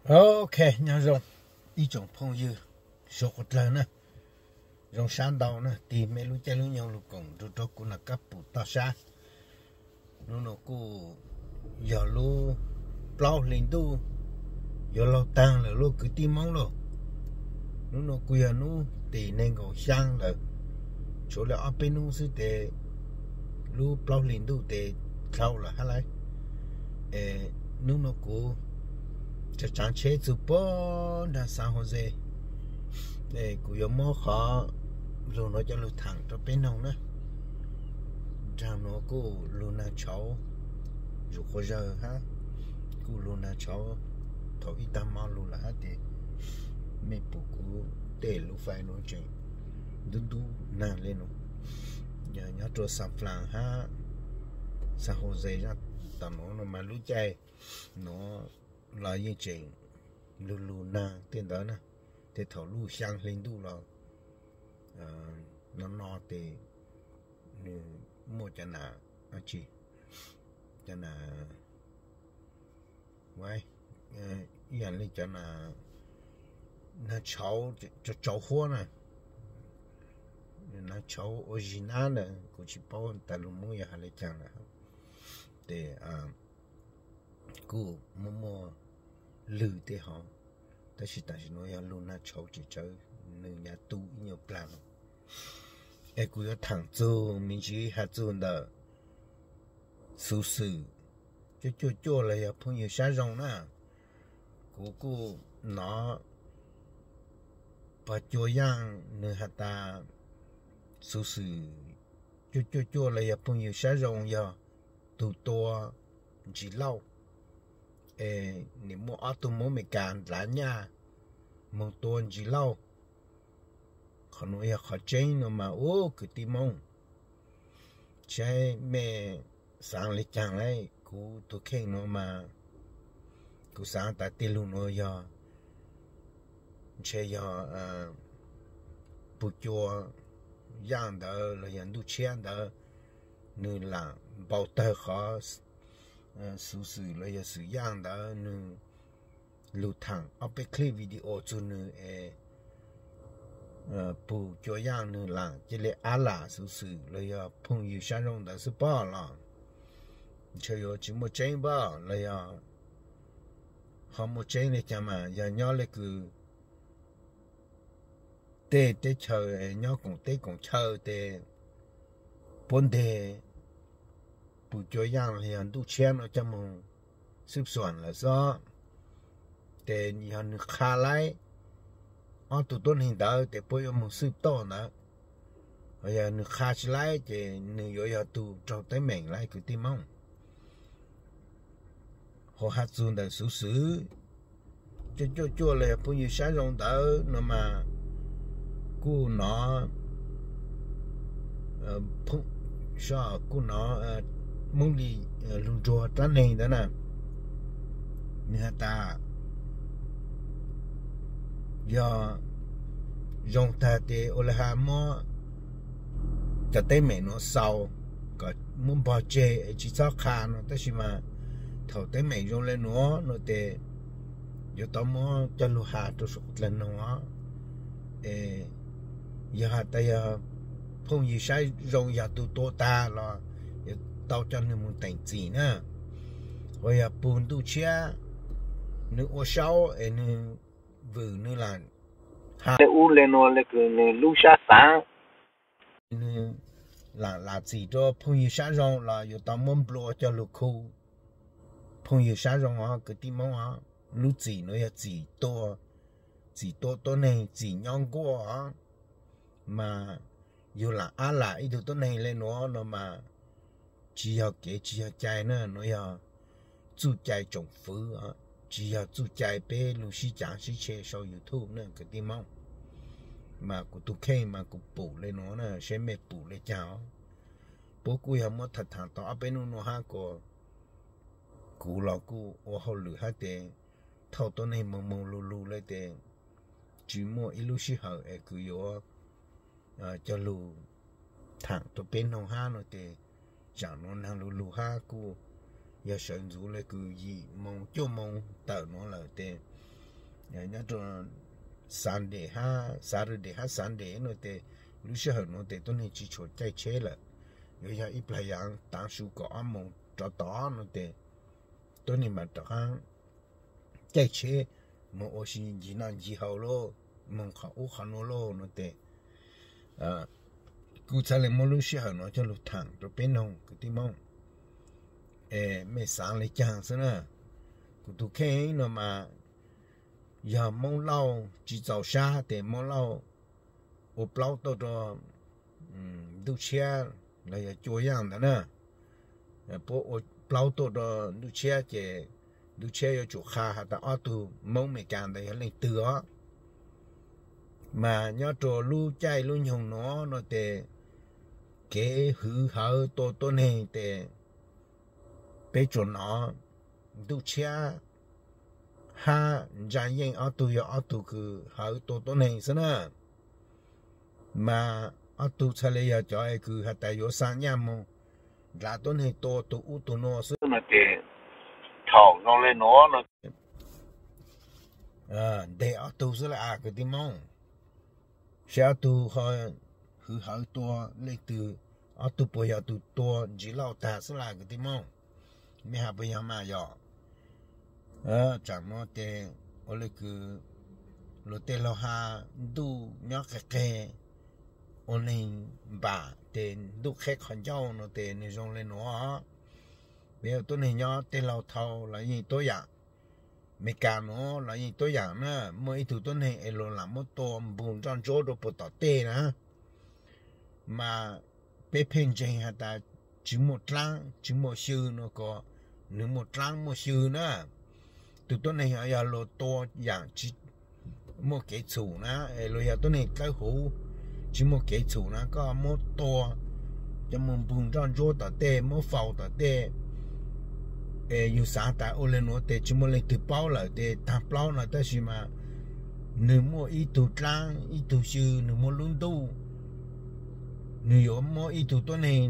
Ok, nyob zoo ib tsoom phooj ywg suav qhuav dlawg na, zoo sab ntau na, tig mej lub caij lub nyoog lug koom nrug rua kuv nov kab pum toj sab. Nub nua kuj yog lub plaub hli ntuj yuav laug taag lawm lub kwv tij Moob lauj. Nub nua kuj yog nub tim neeg nkaum xyaa lawm, tshuav le ob peb nub xwb tes lub plaub hli ntuj tes dlhau lawm hab lauj. Nub nua kuv tsav tsav tsheb txug puag nraag San Jose, kuv yuav muab qhov lug nuav coj lug thaam rua peb noog na. Nraag nuav kuj lug naag tshauv zuj quas zawg hab, kuj lug naag tshauv thaum ib taag mo lug lawm hab tes mej pum kuv tej lub fais nuav tseem ntub ntub naag le nuav. Nyob rua San Fran hab San Jose zaj tom nuav no mas lub caij nuav los yeej tseem lug lug naag tej ntawd na. Tej thaum lub xyaa hli ntuj los no no tes nwg muaj cov nam, cov nam, ib yaam le cov nam, naag tshauv, tshauv huab na, naag tshauv ua zig nab ntawd kuv tsis paub tas lug Moob yog has le caag lawm. Tes kuj muaj muaj lwg tej hov, tab sis tam sim nuav yog lug naag tshauv tseem tsawv, nwg nyaav tu ib nyuag plaag lawm. Es kuv yuav thaam txug me ntsis has txug ntawm xuv xwm cuaj cuaj cuaj los yog phooj ywg sab zoo na. Kuv kuj nov pog Cua Yaaj nwg has tas xuv xwm cuaj cuaj cuaj los yog phooj ywg sab zoo yog tug tua Ntsis Lauj. Es nim muaj ob tug Moob Amelikas nrhav nyaj moog tua Ntsis Lauj. Qhov nuav yog qhov tseeb no mas ub kwv tij Moob, saib mej xaav le caag lauj. Kuv tug kheej nuav mas kuv xaav tas tej lug nuav yog, ntshe yog pug Cua Yaaj ntawd los yog Ntuj Tshiab ntawd, nwg lam npau tawg qhov xuv xwm los yog xwm yaaj ntawd, nwg lug thaam ob peb clip video txug nwg es pug Cua Yaaj nwg lam cia li ab lam xuv xwm los yog phooj ywg sab zoo ntawd xwb pob los. Ntshe yuav tsis muaj tseeb pob los yog ho muaj tseeb le caag mas yog nyob le kws tej teb chaws nyob koom teb koom chaw tes puab nteg pug Cua Yaaj los yog Ntuj Tshiab no coj moog xwb xuam lawm xwb. Ces yog nwg qha laib ob tug tuab neeg ntawd tes puab yuav moog xwb toj ntawd. Yog nwg qha tsis laib ces nwg yuav yog tug raug teeb meem lauj kwv tij Moob. Hos has txug ntawm xuv xwm cuaj cuaj cuaj los yog phooj ywg sab zoo ntawd no mas kuj nov, kuj nov Moob Lis lug nruag dlaab neeg ntawd na, nwg has tas yog zoo tag tes ua le has muab cov teeb meem nuav xaus kom muab npog tseg es tsis txhob qha no, tab sis mas thaum teeb meem zoo le nuav no tes yuav tau muab coj lug has rua saum dlaag noog os. Es yog has tas yog phooj ywg sab zoo yog tug tua tag los yuav tau coj nwg moog teem txim na. Uas yog pug Ntuj Tshiab nwg ua saub es nwg vwm nwg lam has le ub le nuav le kws nwg lub sab xaav, nwg lam lam txim rua phooj ywg sab zoo los yuav tau muab nplua coj lug khu phooj ywg sab zoo os kwv tij Moob os. Lub txim nuav yog txim tua, txim tua tuab neeg, txim nyob nkuaj os. Mas yug lam ab lam ib tug tuab neeg le nuav no mas tsis yog kev tsis yog cai na, nuav yog txuj cai tsoom fwv, tsis yog txuj cai peb lug sib caav sib tshe sau YouTube na kwv tij Moob. Mas kuv tug kheej mas kuv pum le nuav na, saib mej pum le caag os. Puab kuj yog muab tham tham tau ob peb nub nuav hab kuas kuv los kuj ua hauj lwm hab tes thauj tuab neeg moog moog lug lug le tes tsis muaj ib lub sij hawm es kws yuav coj lug thaam rua peb noog hab no tes, zaam nuav naag lug lug hab kuj yog sawv ntxuv le kws yim moos cuaj moos tawm nuav lawm tes nyob rau Sunday hab Saturday hab Sunday no tes, lub sij hawm nuav tes tuab neeg tsi tshua caij tsheb lawm. Yuav yog ib plag yaav taav su kaum ob moos rov tod no tes, tuab neeg mas rov qaab caij tsheb moog ua si ncig noj ncig haus lauj, moog qhov ub qhov nuav lauj no tes, kuv txhad le muab lub sij hawm nuav coj lug thaam rau peb noog kwv tij Moob, mej xaav le caag xwb na. Kuv tug kheej no mas yog Moob Lauj tsi txaus sab tes Moob Lauj ua plaub tuaj rau ntuj tshiab los yog cua yaaj ntawd na. Puab ua plaub tuaj rau ntuj tshiab ces ntuj tshiab yuav tsum qha has tas ob tug Moob Amelikas ntawd yog leej twg os. Mas nyob rau lub caij lub nyoog nuav no tes kev hwv hawv tua tuab neeg tes peb tsuas nov ntuj tshiab hab ntsa yeej ob tug yog ob tug kws hawv tua tuab neeg xwb na. Mas ob tug txhad le yog cov kws has tas yuav xaa nyaj moog nrhav tuab neeg tua tug ub tug nuav xwb no ces thaum zoo le nuav no nteg ob tug xwb lawm kwv tij Moob. Seb ob tug ho hwv hawv tua leej twg, ob tug puas yog tug tua Ntsis Lauj tag xwb lawm kwv tij Moob? Mej has puas yog mas yog? Tsaam no tes ua le kws luag tej laug has ntuj nyob qeg qeg ua neeg npam tes ntuj qheb qhov ncauj no tes nwg zoo le nuav. Peb tuab neeg nyob tej laug thaus los yeej tuab yaam, Amelikas nuav los yeej tuab yaam na, muaj ib tug tuab neeg es luag lam muab tua npug nroj ntsuab rau puag tom tej na. Mas peb pheej ntseeg has tas tsi muaj dlaab tsi muaj xyw no ko, nwg muaj dlaab muaj xyw na. Tug tuab neeg yog luag tua yaam tsi muaj kev txhum na, es luag yog tuab neeg dlawb huv tsi muaj kev txhum na, koj muab tua coj moog npug nroj ntsuab tom tej, muab faus tom tej, es yug xaav tas ua le nuav tes tsi muaj leej twg paub lawm tes taag plaub no, tab sis mas nwg muaj ib tug dlaab ib tug xyw, nwg muaj lub ntuj, nwg yuav muab ib tug tuab neeg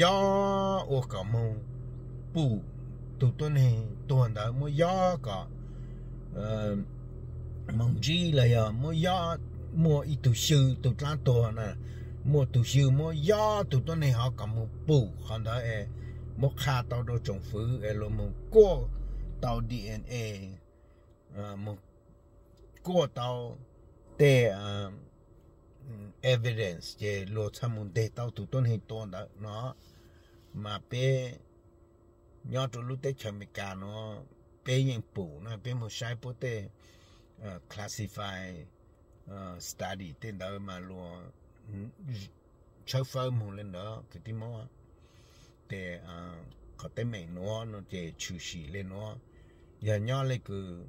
yob ua kom moog pum tug tuab neeg tuag ntawd, muab yob kom moog ntsib los yog muab yob, muaj ib tug xyw tug dlaab tuag na, muaj tug xyw muab yob tug tuab neeg hov kom moog pum qhov ntawd es muab qha tau rau tsoom fwv es luag moog kuaj tau D N A, moog kuaj tau tej evidence ces luag txhaj moog nteg tau tug tuab neeg tua ntawd no. Mas peb nyob rau lub teb chaws Amelikas nuav peb yeej pum na, peb moog saib puab tej classified study tej ntawd mas luag tshawb fawb moog le ntawd kwv tij Moob. Tes qhov teeb meem nuav no ces tshwm sim le nuav, yog nyob le kws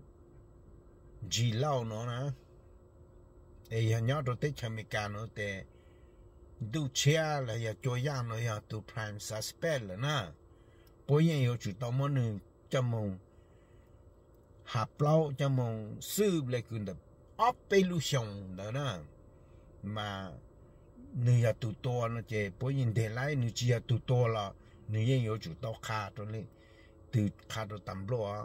Ntsis Lauj nuav na, es yog nyob rau teb chaws Amelikas nuav tes ntuj tshiab los yog cua yaaj nuav yog tug prime suspect lawm na. Puab yeej yuav tsum tau muab nwg coj moog has plaub coj moog xwb le kws ntawm ob peb lub xyoo ntawd na. Mas nwg yog tug tua no ces puab yeej nteg laib, nwg tsi yog tug tua los nwg yeej yuav tsum tau qha rau leej twg, qha rau tas npluaj.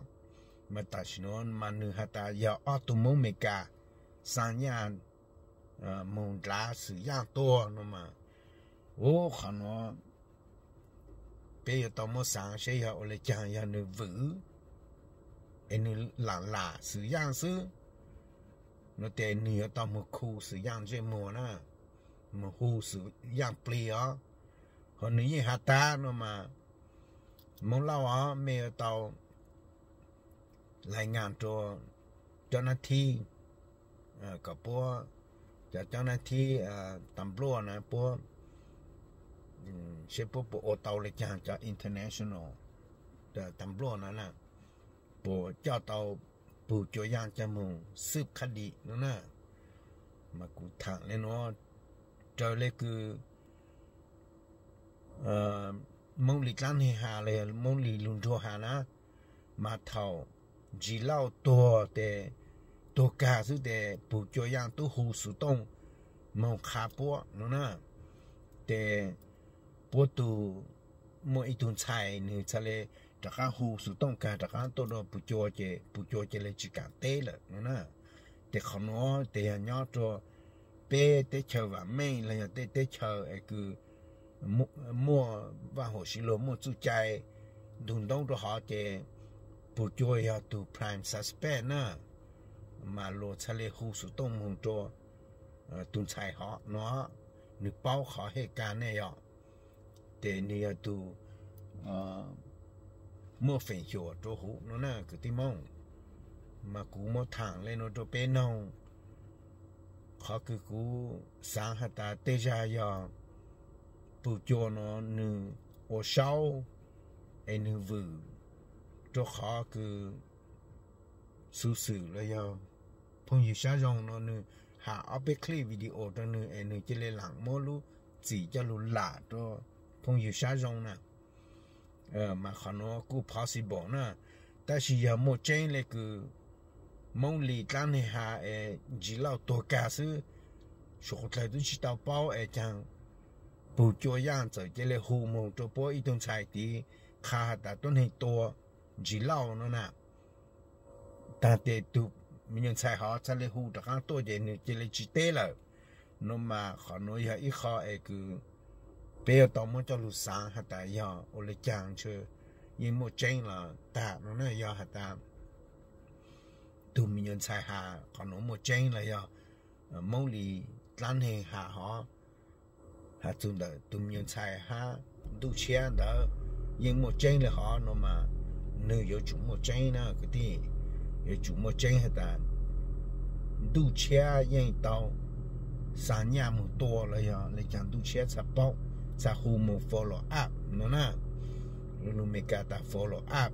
Mas tam sim nuav mas nwg has tas yog ob tug Moob Amelikas xaa nyaj moog nrhav Xwm Yaaj tuag no mas, ub, qhov nuav peb yuav tau muab xaav seb yog ua le caag, yog nwg vwm es nwg lam lam Xwm Yaaj xwb no tes nwg yuav tau moog khu Xwm Yaaj ntsej muag na, moog hu Xwm Yaaj plig os. Ho nwg yeej has tas no mas, Moob Lauj os, mej yuav tau lais ngas rua cov nab thib kom puab, cov cov nab thib tas npluaj na puab, seb puab puas ua tau le caag, cov international tas npluaj na, puas coj tau pug cua yaaj coj moog xwb qhab dim no na. Mas kuv thaam le nuav, raws le kws Moob Lis dlaab neeg has los yog Moob Lis lug nruag has na, mas thaum Ntsis Lauj tuag tes, tuag kag xwb tes pug cua yaaj tub hu Xwm Tooj moog qha puab no na. Tes puab tug, muaj ib tug ntxhais nwg txhad le rov qaab hu Xwm Tooj kag rov qaab tuaj rua pug cua ces pug cua ca le tsi kaam teb lawm no na. Ces qhov nuav ces yog nyob rua peb teb chaws vam meej los yog tej teb chaws es kws muaj vaj huam sib luag muaj txuj cai ntug ntoob rua hov ces Pug Cua yog tug prime suspect na, mas luas txhaj le hu xuv tooj moog rua tug ntxhais hov nuav, nwg paub qhov hej kag ne yog, ces nwg yog tug muaj feem xyuam rua huv nuav na kwv tij Moob. Mas kuv muab thaam le nuav rua peb noog, qhov kws kuv xaav has tas tej zag yog Pug Cua nuav nwg ua saub es nwg vwm rua qhov kws xuv xwm los yog phooj ywg sab zoo nuav nwg has ob peb clip video rua nwg es nwg cia le laam muab lub txim coj lug lam rua phooj ywg sab zoo na. Mas qhov nuav kuj possible na, tab sis yog muaj tseeb le kws Moob Lis dlaab neeg has es Ntsis Lauj tuag kag xwb, suav qhuv dlawg tub tsi tau paub es caag Pug Cua Yaaj txawm cia le hu moog rua puab ib tug ntxhais tid qha has tas tuab neeg tua Ntsis Lauj nuav na. Taag tes tug me nyuam ntxhais hov txhaj le hu rov qaab tuaj ces nwg cia le tsi teb lawm. Nuav mas qhov nuav yog ib qho es kws peb yuav tau muab coj lug xaav has tas yog ua le caag ntshe yeej muaj tseeb los tag nuav na, yog has tas tug me nyuam ntxhais has qhov nuav muaj tseeb los yog Moob Lis dlaab neeg has hov, has txug ntawm tug me nyuam ntxhais hab Ntuj Tshiab ntawd yeej muaj tseeb le hov nuav mas nwg yuav tsum muaj tseeb na kwv tij, yuav tsum muaj tseeb has tas Ntuj Tshiab yeej tau xa nyaj moog tua los yog le caag Ntuj Tshiab txhaj paub, txhaj hu moog follow up nuav na. Lug lug Meskas tas follow up,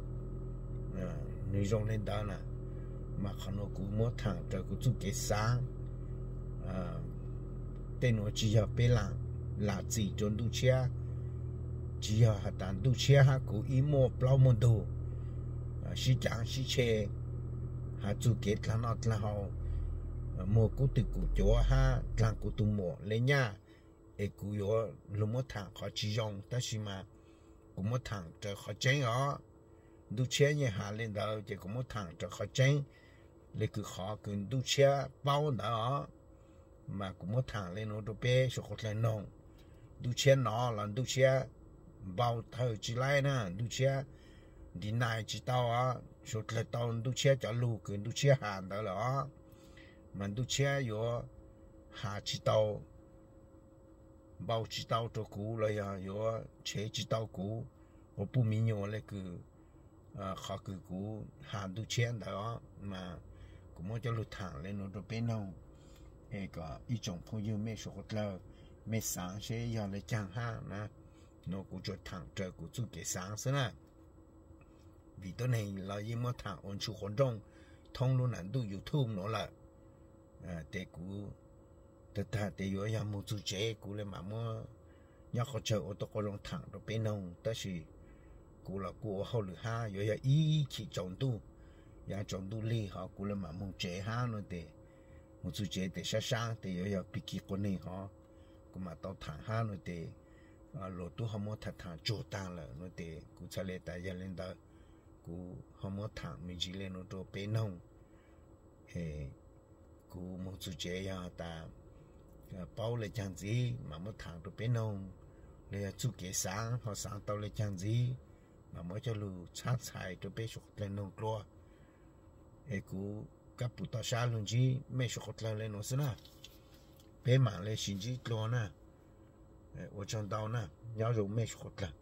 nwg zoo le ntawd na. Mas qhov nuav kuv muab thaam raws kuv txuj kev xaav. Tej nuav tsi yog peb lam txim rua Ntuj Tshiab, tsi yog has tas Ntuj Tshiab hab kuv ib muaj plaub muaj ntug, sib caav sib tshe, has txug kev dlaag noj dlaag haus, muag kuv tug kuv cuav hab dlaag kuv tug muam le nyaj, es kuv yuav lug muab thaam qhov tsi zoo, tab sis mas kuv muab thaam raws qhov tseeb os. Ntuj Tshiab yeej has le ntawd ces kuv muab thaam raws qhov tseeb, le kws qhov kws Ntuj Tshiab paub ntawd os. Mas kuv muab thaam le nuav rua peb suav qhuv dlawg noog. Ntuj Tshiab nov los Ntuj Tshiab npau tawg tsi laib na, Ntuj Tshiab deny tsi tau os, suav dlawg tau Ntuj Tshiab cov lug kws Ntuj Tshiab has ntawd lawm os. Mas Ntuj Tshiab yuav has tsi tau, npau tsi tau rua kuv los yog yuav tshev tsi tau kuv ua puj mi nyuas le kws qhov kws kuv has Ntuj Tshiab ntawd os. Mas kuv muab coj lug thaam le nuav rua peb noog, es kom ib tsoom phooj ywg mej suav qhuv dlawg mej xaav seb yog le caag hab na. Nuav kuv tsuas thaam raws kuv txuj kev xaav xwb na. Vim tuab neeg los yeej muab thaam ua ntsug quas nrooj thoob lub nam ntuj YouTube nuav lawm. Ces kuv tag tag tes yuav yog moog txug tsev kuv le maam muab nyob qhov tsawg ua tau quas zoo thaam rua peb noog, tab sis kuv los kuj ua hauj lwm hab yuav yog ib chim tsaus ntuj, yog tsaus ntuj lig hov kuv le maam moog tsev hab nuav tes, moog txug tsev tes sab sab tes yuav yog pig kig quas neeg hov kuv maam tau thaam hab nuav tes, luas tub ho muab thaam thaam tsuag taag lawm nuav tes kuv txhaj le tas yog le ntawd, kuv ho muab thaam me ntsis le nuav rua peb noog. Kuv moog txug tsev yog tas paub le caag ntxiv maam muab thaam rua peb noog, le yog txuj kev xaav ho xaav tau le caag ntxiv maam muab coj lug txhab txhais rua peb suav qhuv dlawg noog dlua. Es kuv kab pum toj sab lug ntsib mej suav qhuv dlawg le nuav xwb na. Peb maam le sib ntsib dlua na. Ua tsaug ntau na, nyob zoo mej suav qhuv dlawg.